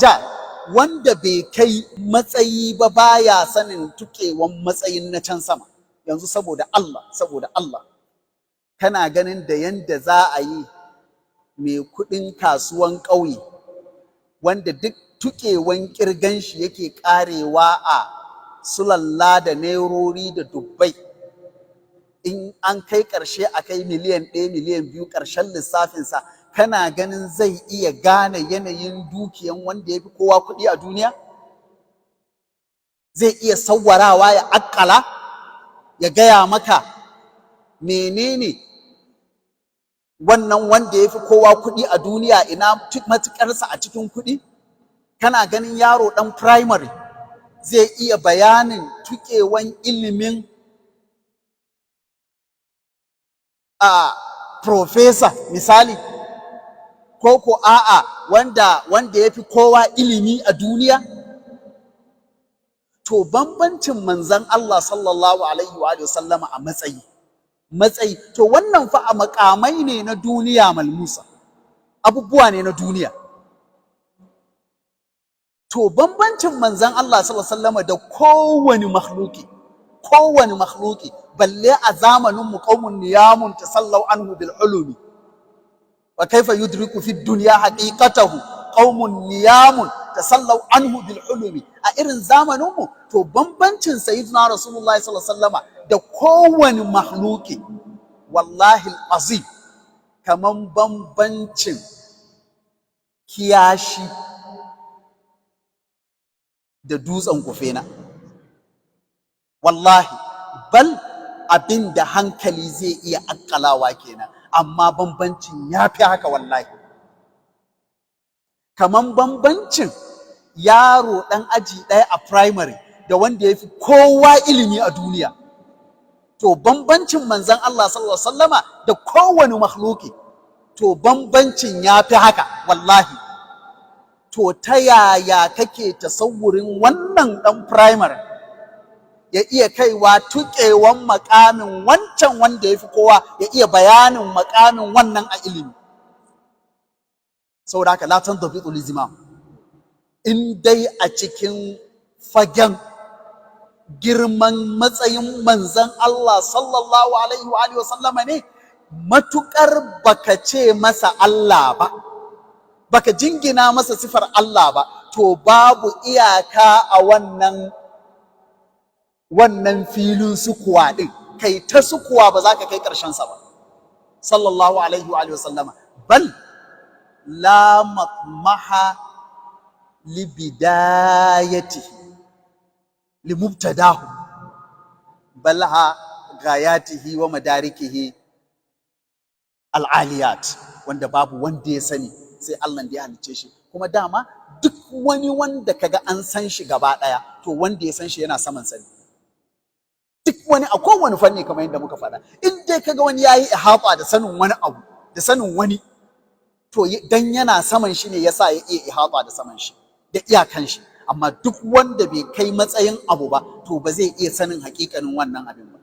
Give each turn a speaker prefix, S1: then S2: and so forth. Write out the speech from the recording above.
S1: Ja wanda bai kai matsayi ba baya sanin tukewan matsayin na can sama. Yanzu saboda Allah, saboda Allah, kana ganin da yanda za a yi mai kuɗin kasuwan ƙauye wanda duk tukewan ƙirgan shi yake ƙarewa a sulalla da nairori da dubbai, in an kai ƙarshe a kai miliyan 1, miliyan 2 ƙarshen lissafinsa, kana ganin zai iya gane yanayin dukiyan wanda ya fi kowa kuɗi a duniya? Zai iya sawwarawa ya aƙƙala ya gaya maka menene wannan wanda ya fi kowa kuɗi a duniya, ina matuƙarsa a cikin kuɗi? Kana ganin yaro ɗan primary zai iya bayanin tuƙewan ilimin a professor misali, ko a'a wanda ya fi kowa ilimi a duniya? To bambancin manzon Allah sallallahu alaihi wa sallama a matsayi, to wannan fa a makamai ne na duniya malmusa, abubuwa ne na duniya. To bambancin manzon Allah sallallahu alaihi wasallama da kowane makhluki, kowane makhluki, balle a zamanin mu, qaumun niyamun tasallau anhu bil hulumi wa kaifa yudriku fi dunya haqiqatahu qaumun niyamun tasallau anhu bil hulumi, a irin zamanin mu, to bambancin sayyidina Rasulullahi sallallahu alaihi wasallama da kowane makhluki, wallahi azim, kaman bambancin kiyashi da dutsen Kufena. Wallahi, bal abin da hankali zai iya akkalawa kenan, amma bambancin ya fi haka wallahi. Kaman bambancin yaro ɗan aji ɗaya a primary da wanda ya fi kowa ilimi a duniya. To bambancin manzon Allah sallallahu alaihi wasallama da kowane makhluki, to bambancin ya fi haka wallahi. To ta yaya kake tasawurin wannan ɗan primary ya iya kaiwa tuƙewan makamin wancan wanda ya fi kowa, ya iya bayanin makamin wannan a ilimi? Saboda haka la tandabitu lizimam, in dai a cikin fagen girman matsayin manzon Allah sallallahu alaihi wa alihi wasallama ne, matukar baka ce masa Allah ba, baka jingina masa sifar Allah ba, to babu iyaka a wannan filin sukuwa din. Kai ta sukuwa ba za ka kai ƙarshen sa ba, sallallahu alaihi wa alihi wasallama. Bal la matmaha li bidayatihi li mubtadahu balha gayatihi wa madarikihi al'aliyat, wanda babu wanda ya sani sai Allah da ya halicce shi. Kuma dama duk wani wanda kaga an san shi gaba ɗaya, to wanda ya san shi yana saman sani. Duk wani a kowane fanni, kamar yadda muka faɗa, in dai kaga wani yayi ihata da sanin wani abu da sanin wani, to dan yana saman shi ne yasa ya iya ihata da saman shi da iyakan shi. Amma duk wanda bai kai matsayin abu ba, to ba zai iya sanin hakikanin wannan abin ba.